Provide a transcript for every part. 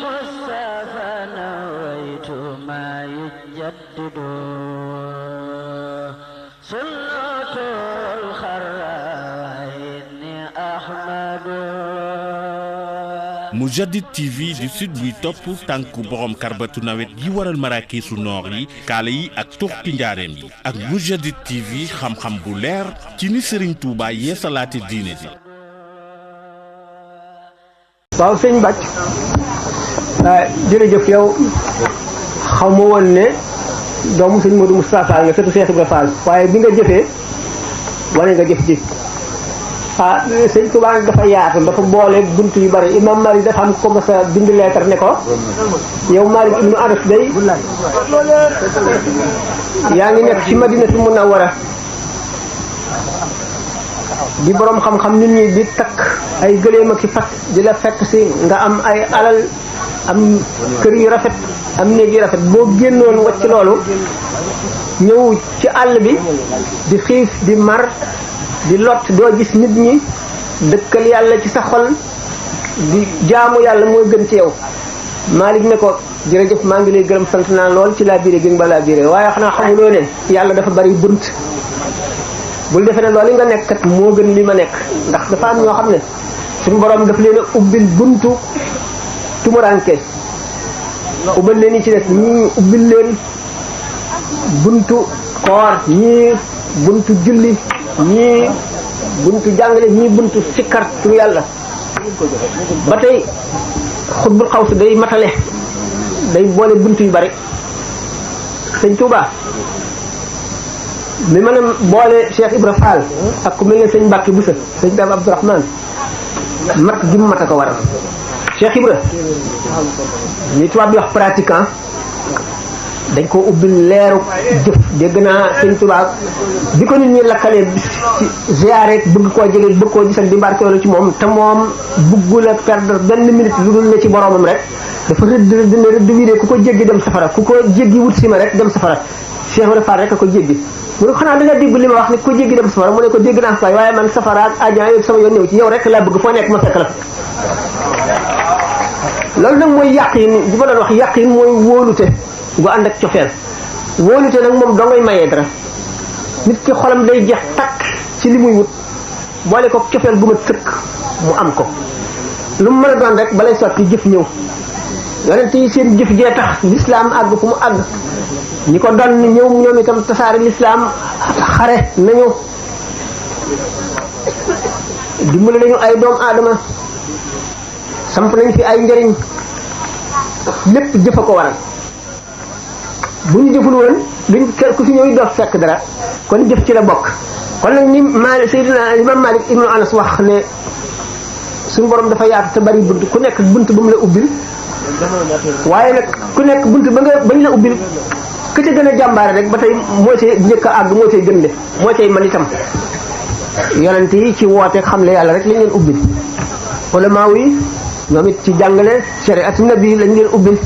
المصطفى نويت ما يجدد سنة الخرائن أحمد. Mourchid TV di sud buy topp tànku borom karbatu nawet yi waral maraakiisu noor yi kaala yi ak tuxti njaareem yi ak Mourchid TV xam-xam bu leer ci ni Serigne Touba yeesalaate diine ji. waaw sëñ Bàcc jërëjëf yow xaw ma woon ne doomu sëñ Modou Moustapha nga sëtu Cheikh Ibrahima Fall waaye bi nga jëfee wane nga jëf ji sëñ Touba dafa yaatu dafa boole bunt yu bari Imam Malik dafa am ko mas a bind leetar ne ko yow Malik ibnu Anas day yaa ngi nekk ci Madinatu Munawwara di borom xam-xam nit ñi di takk ay gëléem ak fas di la fekk si nga am ay alal am kër yu rafet am néeg yu rafet boo génnoon wacc loolu ñëw ci àll bi di xiif di mar di lot doo gis nit ñi dëkkal yàlla ci sa xol di jaamu yàlla mooy gën ci yow. Malik ne ko jërëjëf maa ngi lay gërëm sant naa lool ci laa biire gi nga ba laa biire waaye xanaa xamuloo ne yàlla dafa bari bunt bul defee ne loolu nga nekk kat moo gën li ma nekk ndax dafa am ñoo xam ne suñu borom daf leen a ubbil buntu tumuranke ubbal leen yi ci des ñii ubbil leen buntu koor ñii buntu julli ñii buntu jàngale ñii buntu sikkar turu yàlla ba tey xutbul xaw si day matale day boole buntu yu bari sëñ Touba mi mën a boole Cheikh Ibra Fall ak ku mel ne sëñ Mbàkke Busa sëñ Dame Abdourahmane mat gi mu mat a ko waral Cheikh Ibra li tubaab bi wax pratiquant dañ ko ubbil leeru jëf dégg naa sëñ Touba bi ko nit ñi lakkalee ci ziyaare bëgg koo jege bëgg koo gis ak di barkeelu ci moom te moom bëggul a perdre benn minute lu dul ne ci boromam rek dafa rëdd wi de ku ko jéggi dem safara ku ko jéggi wut si ma rek dem safara Cheikh Ibra Fall rek a ko jéggi mu ne ko xanaa da nga dégg li ma wax ni ko jéggi dem safara mu ne ko dégg naa ko waaye man safara ak àjjana yooyu sama yoon ñëw ci yow rek laa bëgg foo nekk ma fekk la loolu nag mooy yàqin bi ma doon wax yàqin mooy wóolute gu ànd ak cofeel wóolute nag moom doo ngay mayee dara nit ki xolam day jeex takk ci li muy wut boole ko cofeel gu ma sëkk mu am ko lu mu mën a doon rek balay sotti jëf ñëw yonent yi seen jëf jee tax lislaam àgg fu mu àgg ñi ko doon ñëw ñoom itam tasaare lislaam xare nañu dimbali nañu ay doomu aadama samp nañ fi ay njëriñ lépp jëf a ko waral bu ñu jëful woon duñ ku fi ñëw doo fekk dara kon jëf ci la bokk kon nag ni Malik Seydina Imam Malik ibnu Anas wax ne suñu borom dafa yaatu te bari bunt ku nekk bunt ba mu la ubbil waaye nag ku nekk bunt bañ la ubbil ka ca gën a jàmbaare rek ba tey moo cay njëkk a àgg moo cay gën de moo cay man itam yonent yi ci woote xamle yàlla rek lañ leen ubbil ulamaaw yi ñoom it ci jàngale shariat nabi lañ leen ubbil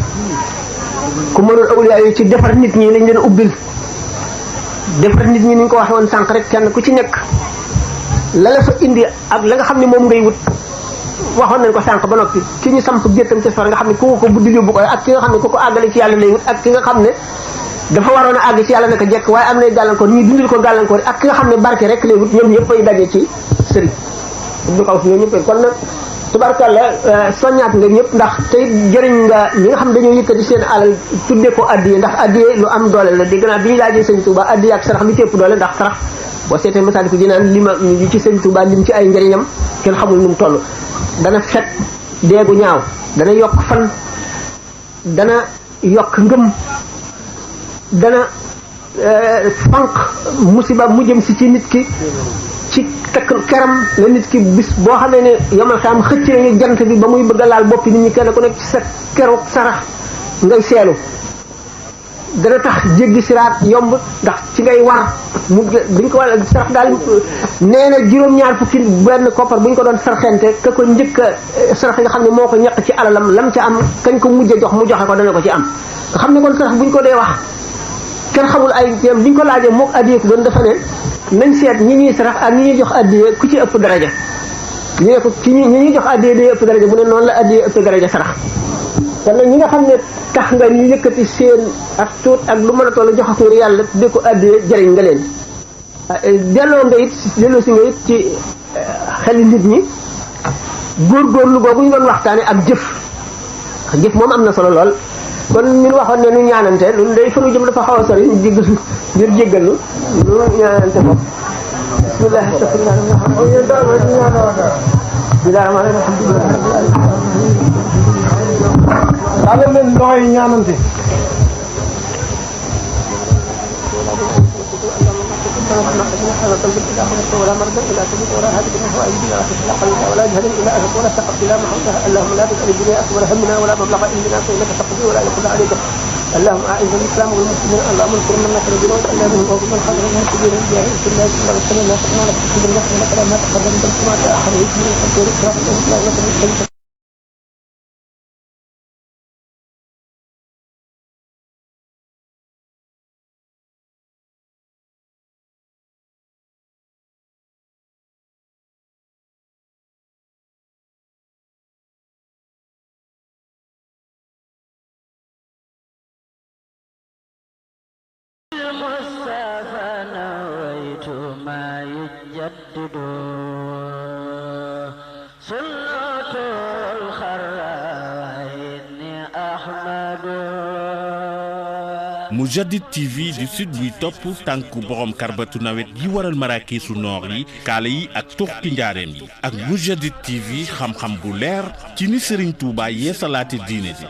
ku mënul awliya yi ci defar nit ñi lañ leen ubbil defar nit ñi ni ñu ko waxee woon sànq rek kenn ku ci nekk la la fa indi ak la nga xam ne moom ngay wut waxoon nañ ko sànq ba noppi ci ñu samp géttam ci safara nga xam ne ku ko buddi yóbbu ko ak ki nga xam ne ku ko àggale ci yàlla lay wut ak ki nga xam ne dafa waroon a àgg ci yàlla naka jekk waaye am nay gàllankoor ñuy dundil ko gàllankoor ak ki nga xam ne barke rek lay wut ñoom ñëpp ay daje ci sëriñ du kaw si ñoom ñëpp kon nag tubarkalla soññaat nga ñëpp ndax tey jëriñ nga ñi nga xam dañoo yëkkati seen alal tudde ko addiye ndax addiye lu am doole la dégg naa bi ñu laajee sëñ Touba addiye ak sarax li ci ëpp doole ndax sarax boo seetee Masaalikul Jinaan li ci sëñ Touba lim ci ay njëriñam kenn xamul nu mu toll dana fet deegu ñaaw dana yokk fan dana yokk ngëm dana fanq musiba mu jëm si ci nit ki ci takk keram la nit ki bis boo xamee ne yomal xam xëcc nañu jant bi ba muy bëgg a laal boppi nit ñi kenn ku nekk ci sa keroog sarax ngay seelu dana tax jéggi siraat yomb ndax ci ngay war mu buñ ko wàll sarax daal nee na juróom-ñaar fukki benn koppar bu ñu ko doon sarxente ka ko njëkk a sarax nga xam ne moo ko ñaq ci alalam lam ca am kañ ko mujj a jox mu joxe ko dana ko ci am nga xam ne kon sarax buñ ko dee wax kenn xamul ay teem biñ ko laajee mook addiye ko doon dafa ne nañ seet ñi ñuy sarax ak ñi ñuy jox addiye ku ci ëpp daraja ñu ne ko ci ñi ñuy jox addiye day ëpp daraja mu ne noonu la addiye ëpp daraja sarax kon nag ñi nga xam ne tax nga ñu yëkkati seen ak tuut ak lu mën a toll jox ko yàlla di ko addee jëriñ nga leen delloo si nga it ci xeli nit ñi góorgóorlu boobu ñu doon waxtaane ak jëf moom am na solo lool kon ñun waxoon ne ñu ñaanante ñun day fanu jëm dafa xaw a sori ñu jéggal ngir jéggal ñu ñaanante bopp bismillah tàllal leen loxo yi ñaanante ولا مرضى ولا تموت ولا هادئ من هو أيدينا ولا قليلا ولا جهل إلا أهل ولا سقط إلا محمدها اللهم لا تجعل الدنيا أكبر همنا ولا مبلغ علمنا فإنك تقضي ولا يقضى عليك اللهم أعز الإسلام والمسلمين اللهم انصر من نصر الدين اللهم انصر من خذل من سبيل الجاهل في الله صلى الله عليه وسلم لا تقنع لك في كل نفس لك ما تقدم من كما تأخر من الخير إسراف الإسلام لك المصطفى نويت ما يجدد سنة الخراء إني أحمد Mourchid TV di site buy topp tànku borom karbatu nawet yi waral maraakiisu noor yi kaala yi ak tuxki njaareem yi ak Mourchid TV xam-xam bu leer ci ni Serigne Touba yeesalaate diine ji